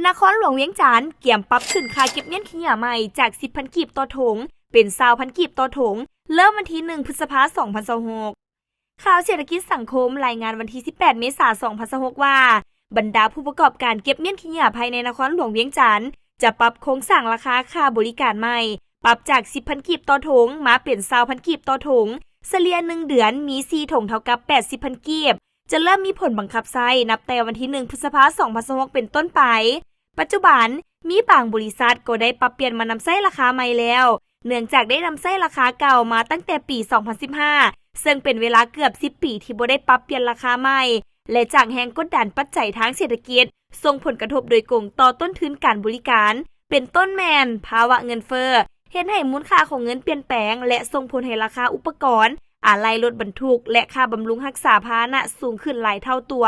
ນະຄອນຫຼວງວຽງຈັນກຽມປັບຂຶ້ນຄ່າເກັບມ້ຽນຂີ້ເຫຍື້ອໃໝ່ຈາກ ສິບພັນ ກີບຕໍ່ຖົງ ເປັນ ຊາວພັນ ກີບຕໍ່ຖົງ ເລີ່ມວັນທີ ໜຶ່ງ ພຶດສະພາ ສອງພັນຊາວຫົກ. ຂ່າວເສດຖະກິດສັງຄົມ ລາຍງານວັນທີ ສິບແປດ ເມສາ ສອງພັນຊາວຫົກ ວ່າ ບັນດາຜູ້ປະກອບການເກັບມ້ຽນຂີ້ເຫຍື້ອພາຍໃນນະຄອນຫຼວງວຽງຈັນ ຈະປັບໂຄງສ້າງລາຄາຄ່າບໍລິການໃໝ່, ປັບຈາກ ສິບພັນ ກີບຕໍ່ຖົງ ມາເປັນ ຊາວພັນ ກີບຕໍ່ຖົງ, ສະເລ່ຍ ໜຶ່ງ ເດືອນມີ ສີ່ ຖົງ ເທົ່າກັບ ແປດສິບພັນ ກີບ. ຈະເລີ່ມມີຜົນບັງຄັບໃຊ້ນັບແຕ່ວັນທີ ໜຶ່ງ ພຶດສະພາ ສອງພັນຊາວຫົກ ເປັນຕົ້ນໄປ. ປັດຈຸບັນ, ມີບາງບໍລິສັດກໍໄດ້ປັບປ່ຽນມານຳໃຊ້ລາຄາໃໝ່ແລ້ວ, ເນື່ອງຈາກໄດ້ນຳໃຊ້ລາຄາເກົ່າມາຕັ້ງແຕ່ປີ ສອງພັນສິບຫ້າ ເຊິ່ງເປັນເວລາເກືອບ ສິບ ປີທີ່ບໍ່ໄດ້ປັບປ່ຽນລາຄາໃໝ່ ແລະ ຈາກແຮງກົດດັນປັດໄຈທາງເສດຖະກິດ ສົ່ງຜົນກະທົບໂດຍກົງຕໍ່ຕົ້ນທຶນການບໍລິການ, ເປັນຕົ້ນແມ່ນ ພາວະເງິນເຟີ້ ເຮັດໃຫ້ມູນຄ່າຂອງເງິນປ່ຽນແປງ ແລະ ສົ່ງຜົນໃຫ້ລາຄາອຸປະກອນ, ອາໄຫຼ່ລົດບັນທຸກ ແລະ ຄ່າບຳລຸງຮັກສາພາຫະນະສູງຂຶ້ນຫຼາຍເທົ່າຕົວ.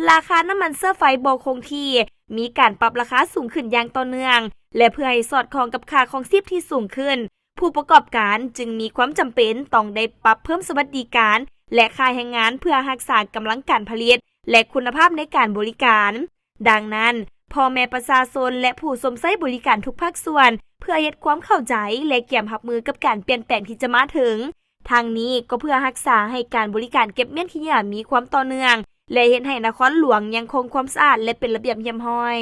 ລາຄານ້ຳມັນເຊື້ອໄຟບໍ່ຄົງທີ່, ມີການປັບລາຄາສູງຂຶ້ນຢ່າງຕໍ່ເນື່ອງ ແລະ ເພື່ອໃຫ້ສອດຄ່ອງກັບຄ່າຄອງຊີບທີ່ສູງຂຶ້ນ, ຜູ້ປະກອບການຈຶ່ງມີຄວາມຈຳເປັນຕ້ອງໄດ້ປັບເພີ່ມສະຫວັດດີການ ແລະ ຄ່າແຮງງານ ເພື່ອຮັກສາກຳລັງການຜະລິດ ແລະ ຄຸນນະພາບໃນການບໍລິການ. ດັ່ງນັ້ນ, ພໍ່ແມ່ປະຊາຊົນ ແລະ ຜູ້ຊົມໃຊ້ບໍລິການທຸກພາກສ່ວນ ເພື່ອເຮັດຄວາມເຂົ້າໃຈ ແລະ ກຽມຮັບມືກັບການປ່ຽນແປງທີ່ຈະມາເຖິງ. ທັງນີ້ກໍເພື່ອຮັກສາໃຫ້ການບໍລິການເກັບມ້ຽນຂີ້ເຫຍື້ອມີຄວາມຕໍ່ເນື່ອງ ແລະ ເຮັດໃຫ້ນະຄອນຫຼວງຍັງຄົງຄວາມສະອາດ ແລະ ເປັນລະບຽບຮຽບຮ້ອຍ.